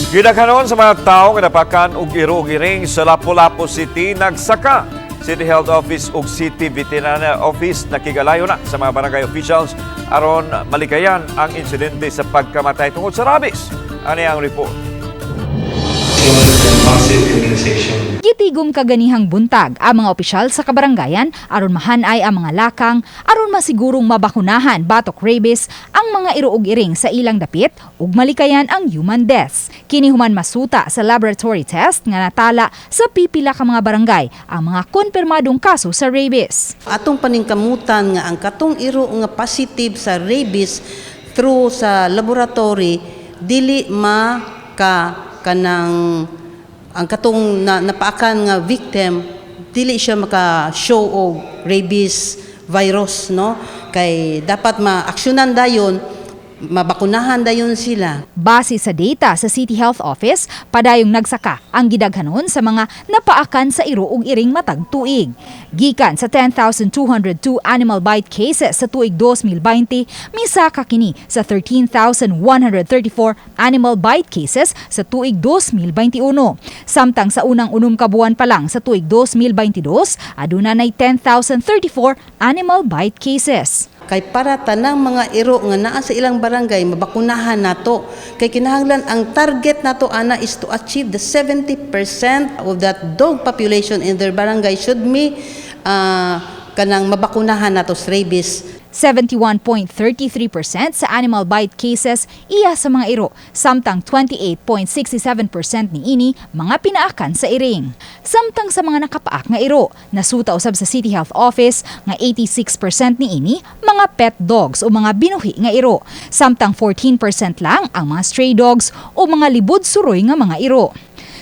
Gidaghanon sa mga tao nga napaakan og iro ug iring sa Lapu-Lapu City nagsaka. City Health Office ug City Veterinary Office nakigalayo na sa mga barangay officials aron malikayan ang insidente sa pagkamatay tungod sa rabies. Ani ang report. Massive immunization. Gitigom kaganihang buntag ang mga opisyal sa kabaranggayan aron mahanay ang mga lakang aron masigurong mabakunahan batok rabies ang mga iro ug iring sa ilang dapit ug malikayan ang human deaths. Kini human masuta sa laboratory test nga natala sa pipila ka mga barangay ang mga konfirmadong kaso sa rabies. Atong paningkamutan nga ang katong iro nga positive sa rabies through sa laboratory dili ma ka kanang ang katong napaakan nga victim, dili siya maka show og rabies virus, no, kay dapat maaksyonan dayon, mabakunahan dayon sila. Base sa data sa City Health Office, padayong nagsaka ang gidaghanon sa mga napaakan sa iro ug iring matag tuig. Gikan sa 10,202 animal bite cases sa tuig 2020, misaka kini sa 13,134 animal bite cases sa tuig 2021. Samtang sa unang 6 ka buwan pa lang sa tuig 2022, aduna nay 10,034 animal bite cases. Kay para tanang mga iro nga naa sa ilang barangay mabakunahan nato, kay kinahanglan ang target nato ana is to achieve the 70% of that dog population in their barangay should be kanang mabakunahan nato sa rabies. 71.33% sa animal bite cases iya sa mga iro, samtang 28.67% niini mga pinaakan sa iring. Samtang sa mga nakapaak nga iro, nasuta usab sa City Health Office nga 86% niini mga pet dogs o mga binuhi nga iro, samtang 14% lang ang mga stray dogs o mga libod suroy nga mga iro.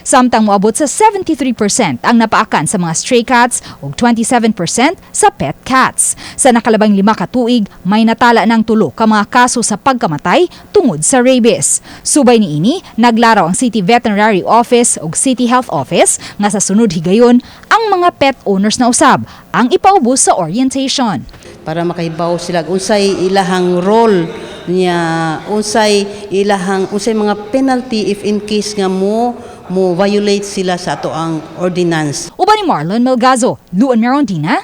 Samtang moabot sa 73% ang napaakan sa mga stray cats ug 27% sa pet cats. Sa nakalabang 5 ka tuig, may natala ng 3 ka mga kaso sa pagkamatay tungod sa rabies. Subay niini, naglaraw ang City Veterinary Office ug City Health Office nga sa sunod higayon ang mga pet owners na usab ang ipaubos sa orientation. Para makahibaw sila unsay ilahang role niya, unsay ilahang, unsay mga penalty if in case nga mo violate sila sa ato ang ordinance. Uban ni Marlon Melgazo, Luan Merondina,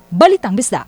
Balitang Bisdak.